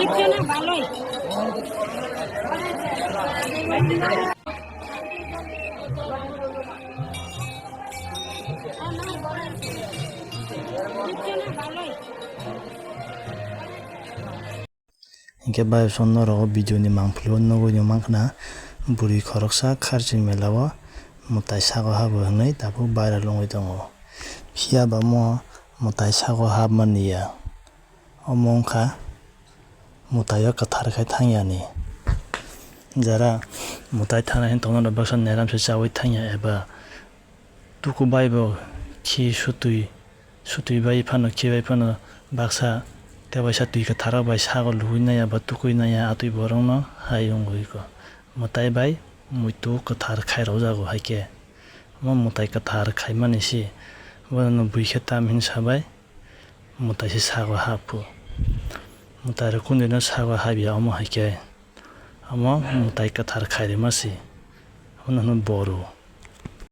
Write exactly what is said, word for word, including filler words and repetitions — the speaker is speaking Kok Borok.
Hinkhe bai song norok o video ni mangpili o nugwi nw mankha na, bwrwi khoroksa kharchi mela o mwtai sago habo hwnwi tabuk viral wngwi tongo. Phiya ba omo mwtai sago hapmani ya, omo wngkha mwtai o kwthar khai thang yani. Jara mwtai thana hin tongnai rok baksa neram se chaui thang ya eba tuku bai bo khi sutwi, sutwi bai phano, khi bai phano baksa tei waisa twi kwthar rok bai sago lugui nai ya ba tukui nai ya, atwi borok no hai wngwi ko. Mwtai bai muitu kwthar khai rw jago hai khe. Omo mwtai kwthar khai mani se, bono bui khe tam hin sa bai mwtai se sago hap phu. Mwtai rok kundui no sago hap ya omo hai khe. Omo mwtai kwthar khai rw ma se, omo no hwno boru.